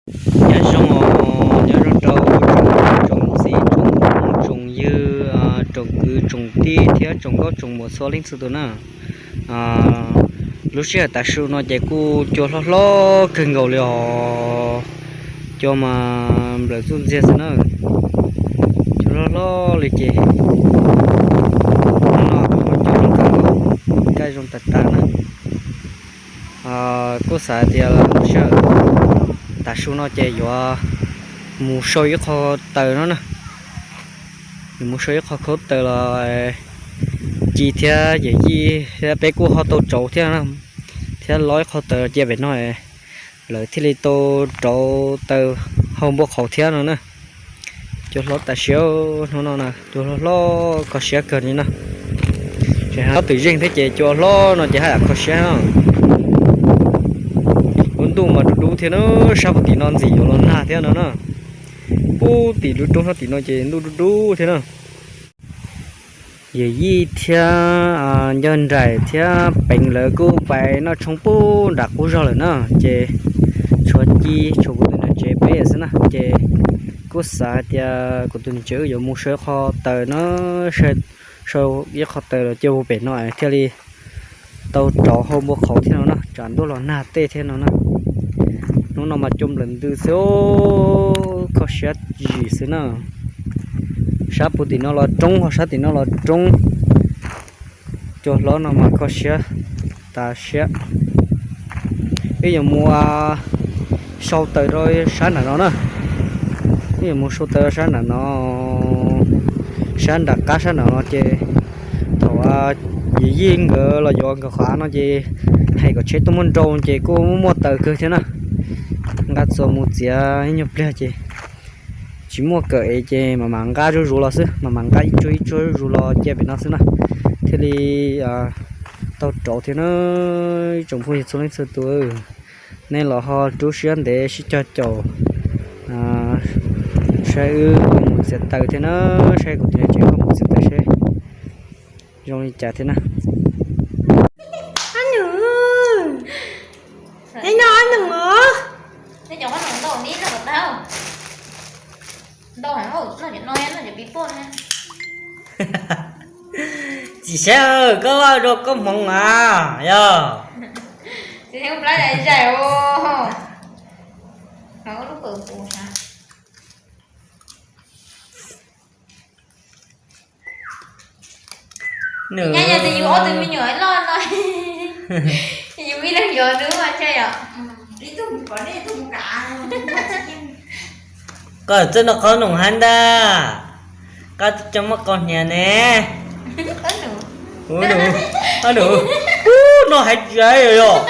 Nyob zoo, nyob zoo rau tsoom niam tsoom txiv tsoom phooj tsoom ywg, tsoom kwv tsoom tij thiab tsoom nkauj tsoom muam txhua leej txhua tus na. Lub sij hawm tav su no ces kuj cua hlob hlob kawg nkaus li os. Cua mas nplawm txuj ntxiag xwb na. Cua hlob hlob li ces hnub no kuj cua zoo kawg nkaus, kaj zoo tas tas na. Kuj xav tias lub sij hawm tav su no ces yuav mus sau ib qho taws no na. Yuav mus sau ib qho khaub taws los ci thiab yawm yij thiab peb kuj ho tau rauv thiab, thiab lob ib qho taws cia pem no, lawv thiaj li tau rauv taws hau npua qhauv thiab no na. Cua hlob tas siab hnub no na, cua hlob hlob kho siab kawg li na. Tseem hlob twm zeej thiab ces cua hlob no ces haj yam kho siab. Lub ntuj mas dub dub thiab na, sab puag tim no ntxim yuav los nag thiab no na. Puag tim lub roob sab tim no ces ntuj dub dub thiab na. Yawm yij thiab ncauj nraim thiab peev lawv kuj pais noj tshoob puag nram qub zog lawm na, ces tshuav ci tshuav kuv tus niam tsev peb xwb na, ces kuj xav hais tias kuv tus niam tsev wb yuav mus sau ib qho taws na, sau ib qho taws los cia puag pem no thiaj li tau rauv hau npua qhauv thiab no na, tsam ntuj los nag tej thiab no na. Hnub no mas cua nplawm ntws xwb, kho siab zim xwb na. Sab puag tim no los roob ho sab tim no los roob. Cua hlob no mas kho siab tas siab. Wb yuav mus sau taws rau sab nram no na. Wb yuav mus sau taws rau sab nram no, sab nram qab sab nram no ces thaum yawm yij nkawd los yuav nkawd qhov av no ces hais kom tsheb tuaj muab nrau ces kuj muaj taws kawg thiab na. Nqa txuas mus txiav ib nyuag pliag ces tsis muaj kawm es ces mam mam nqa zuj zus los xwb, mam mam nqa ib tsuag ib tsuag zuj zus los cia pem no xwb na, thiaj li tau rauv thiab na. Ib tsoom phooj ywg txhua leej txhua tus, nej los ho rub siab ntev sib cog caum saib wb mus txiav taws thiab na, saib kuv tus niam tsev ho mus txiav taws seb zoo li cas thiab na. Ob nus, no ob nus os. Tsis saib koj vaj rau koj hmoov a yog. Nws yog tus yus ob tug me nyuam loj no, yus ib leeg yuav nws mas tseg yom. Koj txawj noj qhob noom hab ntag, koj coj muab qau hniav ne. Ub, nws, ub, nws, ub, noj hais tias yog.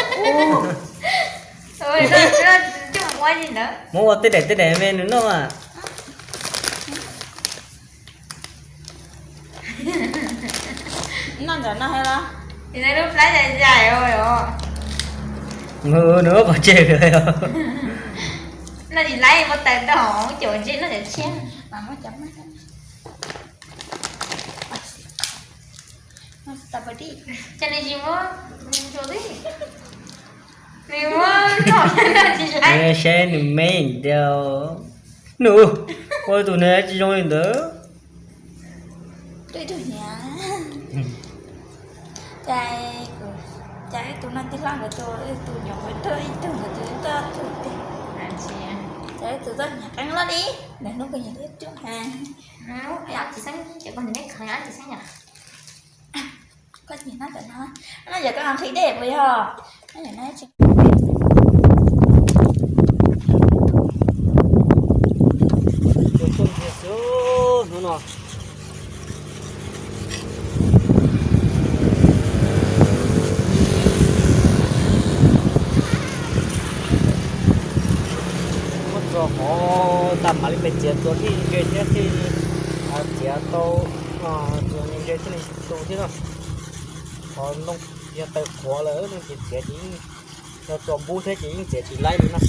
Muab ua tej daim tej daim me nws noj. Noj ntawm no los. Nws lub plab zais zais os. Nws qhov tseg. Noj tsis laib, muab taws tau caum ntsej noj cov tshiab. Ces nws tsis muab, nws muab noj tsis laib. Saib nws me ntag. Nws ua tus nws tsis zoo li ntawd. Tus hniav, cas, cas ib tug no tij laug nkawd tus, ib tug nyuam qhuav tuag ib tug nkawd tus tuaj tug tiag. Cas ib tug tuaj hniav qeeb loj li, lawv hnub kawg nyias tuaj coob heev. Koj nyiam noj cov no, noj cov koj nqhis dej puas yog? Noj cov no tsis Cua tuaj ntsiag xwb hnub no. Muab txog qhov tas mam li pes txiav txuas thiaj li ntse thiab thiaj li txiav tau, txuas ntse thiaj li tu thiab no. Qhov ntoo yog taws qhuav lawm no ces txiav ces yeej, yog txuas npub thiab ces yeej txiav tsis laib li no.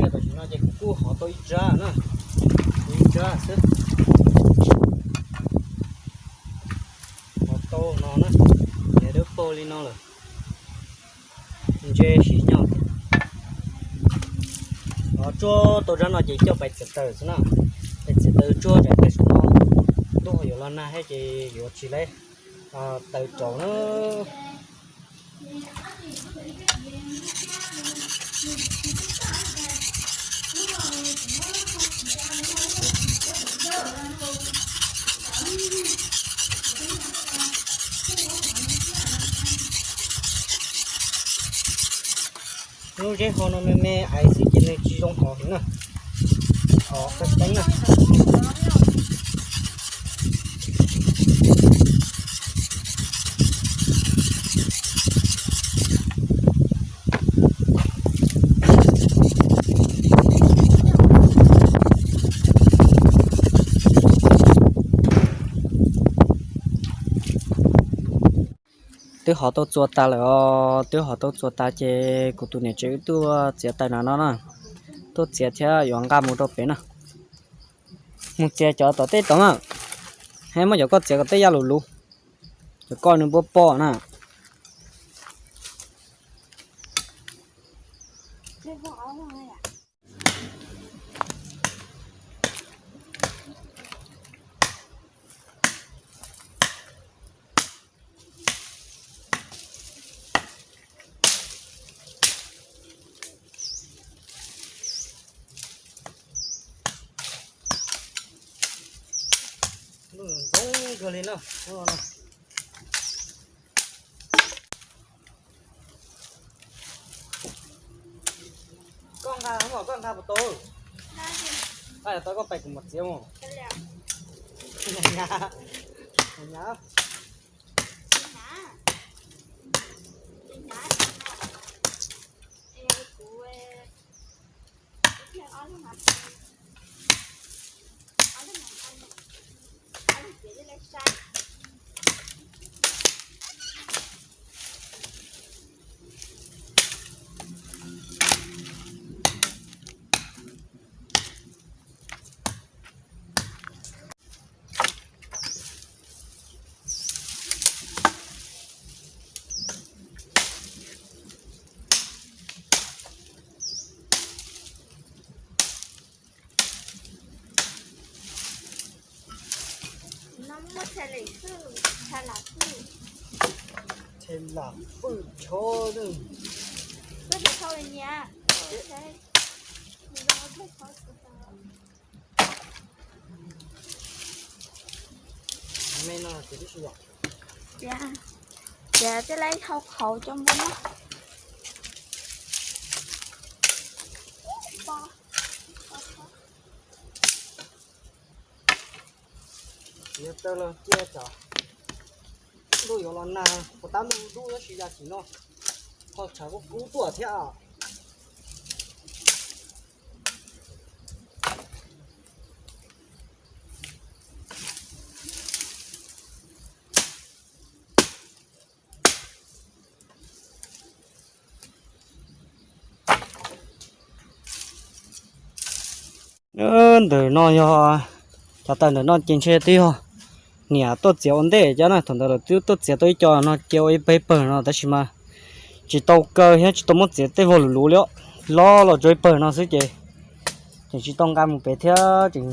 Tam sim no ces kuv kuj hov tau ib tsab na, ib tsab xwb. Lawm, ntshe siv nyob. Tsuag tau zab no ces coj pais txiav taws xwb na. Pais txiav taws tsuag tsam tej zaum no ntuj yuav los nag thiab ces yuav tsis tau taws rau na. Lub zeb ho no me me ais xwb ces nws tsis zoo hov heev na. Hov qeeb qeeb na. Twb hov tau txua tas lawm os, twb hov tau txua tas ces kuv tus niam tsev wb tuaj txiav taws no no na. Tuaj txiav thiab yuav nqa mus rau pem na. Mus txiav cov tom tej tod na. He muab cov koj txiav kom tej yaj luv luv, cov koj nws npuab pom na. Ntxoov kawg li na. Koj nqa, koj nqa puas tau? Nqa tau koj pais kuv mam txiav mus. Lam fwj chov. Ces thiaj li hau qhauv cov npua no. Txiav taws los cia tsam ntuj yuav los nag, puas tab ntuj dub tab sis yam tsim no qhov tshav kub kub tuaj thiab. Ntawm no yog cov taws ntawm no ces ntshe twb yog niam tuaj txiav ua ntej cov na, thaum ntawd lawv twb tuaj txiav tau ib co no cia ua ib pawg pawg no tab sis mas tsis tau kaw thiab tsis tau muab txiav tej vog luv luv li, loj los tsuas ib pawg no xwb ces tseem tsis tau nqa mus pem thiab, tseem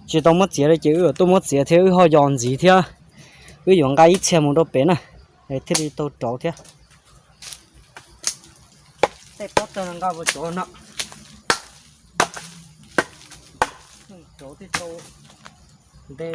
tsis tau muab txiav li ces wb yuav tuaj muab txiav thiab wb ho yos ntxiv thiab, wb yuav nqa ib txhia mus rau pem na, thiaj li tau rauv thiab. Tej pob tawg no nqa mus rauv no, rauv thiaj tau nte.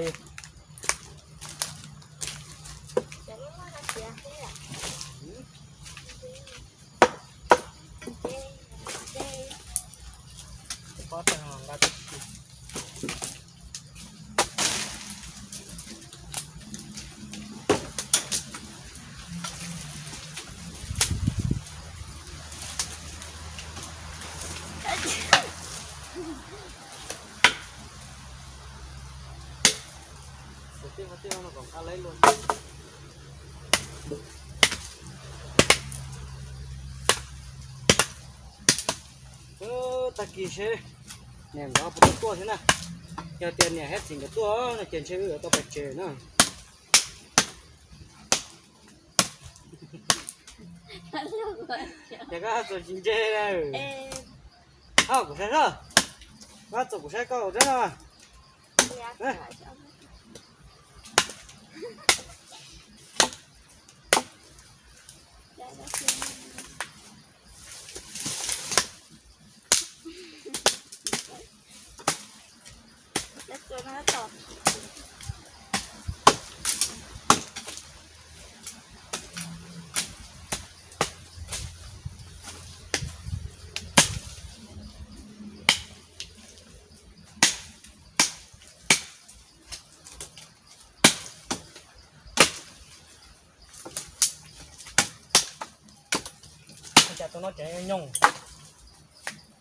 Tag kis seb niam nkawd puas tau tuaj thiab na. Yog tias niam thiab txiv nkawd tuaj no ces ntshe wb yuav tau pais tsev na. Ces koj txuas tsis ntse na. Hab kuv saib, koj txuas kuv saib koj ua dab no. Cas tus no ces nyoos,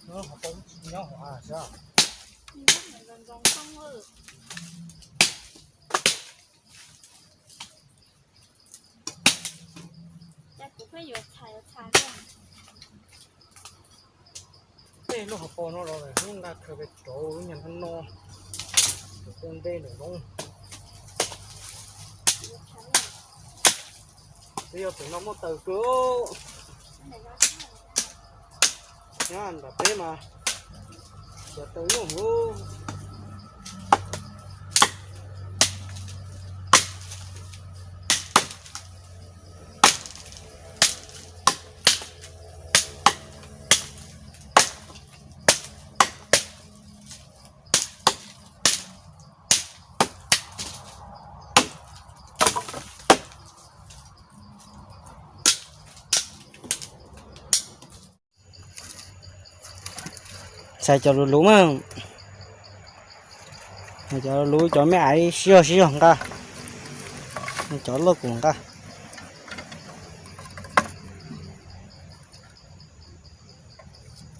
nyob hauv paus tsis nyob hauv av xwb. Tej lub hauv paus no los hnub nqa khaws pem rauv lub nyuag no no, tus ntej ntawm zoov. Twb yog tus no muaj taws kawg. Nyob nram peb mas cov taws nyuaj huv. Txhais cov luv luv mas, cov luv cov me aiv sib zog sib zog nqa, cov loj kuv nqa.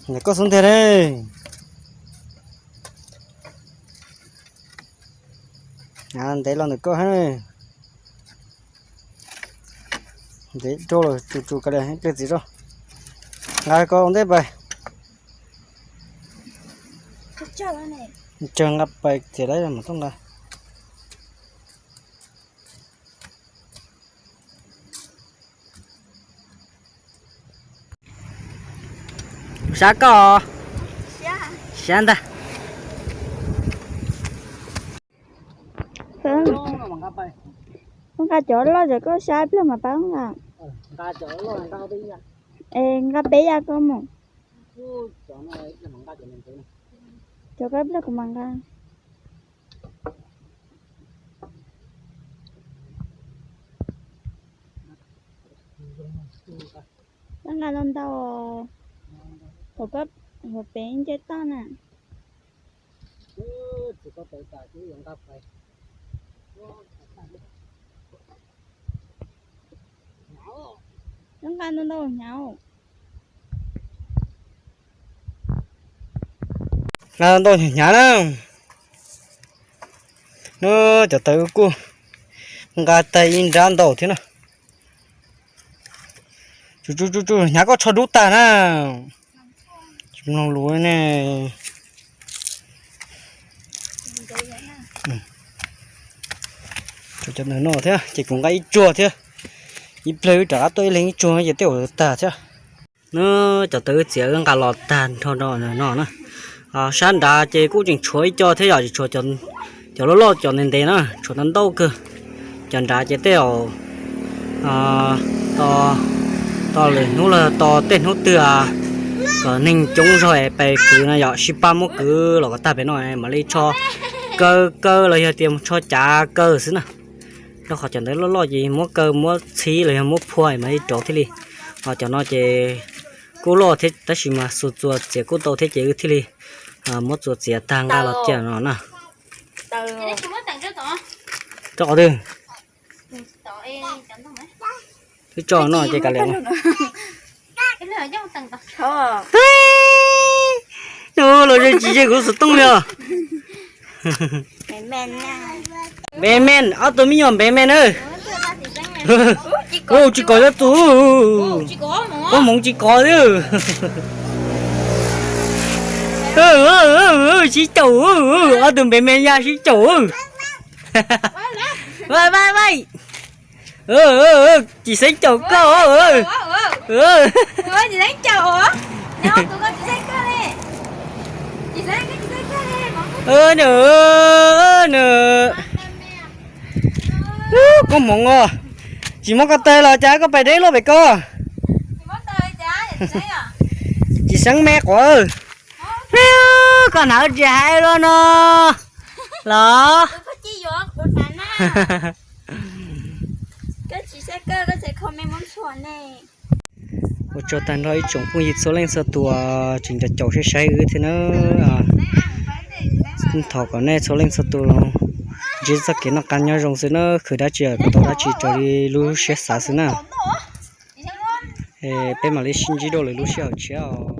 Ntawm koj xub ntiag ne. Ntev los ntawm koj. Ntev rau los tsus tsus kav liam ib pliag txiv rau. Nqa koj ua ntej pais. Tsawg nqa pais txiav lawm mam tuaj nqa. Sab koj. Sab ntag. Nqa cov loj cov koj sab ib pliag mas pab nqa. Es nqa peb yam koj mus. Cov koj ib pliag kuv mam nqa. Koj nqa ntau ntau, thaum koj hauv pem nce toj na. Koj nqa ntau ntau hnyav. Nqa ntau hnyav na. Nub cov taws kuj nqa tag ib nrab ntau thiab na. Tsus tsus tsus, hnyav koj tsho dub tag na. Tsis mloog lus ne. Cov ntawm no thiab ces kuv nqa ib tsuag thiab. Ib pliag wb rov qab tuaj ib leeg ib tsuag ces tej zaum tag thiab. Nub cov taws wb txiav wb nqa los tag nrho no na. Sab nrad ces kuj tseem tshuav ib co thiab yom, tsis tshuav cov loj loj cov ntev ntev na, tshuav tau ntau kawg. Cov nrad ces tej zaum tos lwm hnub los tos tej hnub twg kom neeg coob zog es pais kwv no yom, sib pab muab kwv los kom tag pem no mam li tsho kaw kaw los yog tias tsho cav kaw xwb na. Rau qhov cov ntawd loj loj ces muab kaw muab txhib los yog muab phua mam li rauv thiaj li. Ho cov no ces kuj loj thiab tab sis mas xuas txuas txiav kuj tau thiab ces wb thiaj li muab txuas txiav tag nqa los cia no na. Tso qhov twg? Twb tso no ces kav liam no. Los ze tsis ze kuv xov tooj li os. Npe men, ob tug me nyuam npe men na. Tsis kov cov tus, koj hmoov tsis kov li. Sib caum, ob tug npe men ya sib caum. Vai vai vai. Tsis xeeb caum koj. Nws, nws, koj hmoov os, tsis muab koj tawg los cas koj pais deb luaj pem ko. Tsis xeeb me quav. Koj hnav tsis hais luaj no los. Ua tsaug tag nrho ib tsoom phooj ywg txhua leej txhua tus tseem nrog caum saib saib wb thiab na. Thov kom nej txhua leej txhua tus los ntsib txoj kev noj qab nyob zoo xwb na, khwv dab tsi kom tau dab tsi raws li lub siab xav xwb na. Peb mam li sib ntsib dua lwm lub sij hawm tshiab os.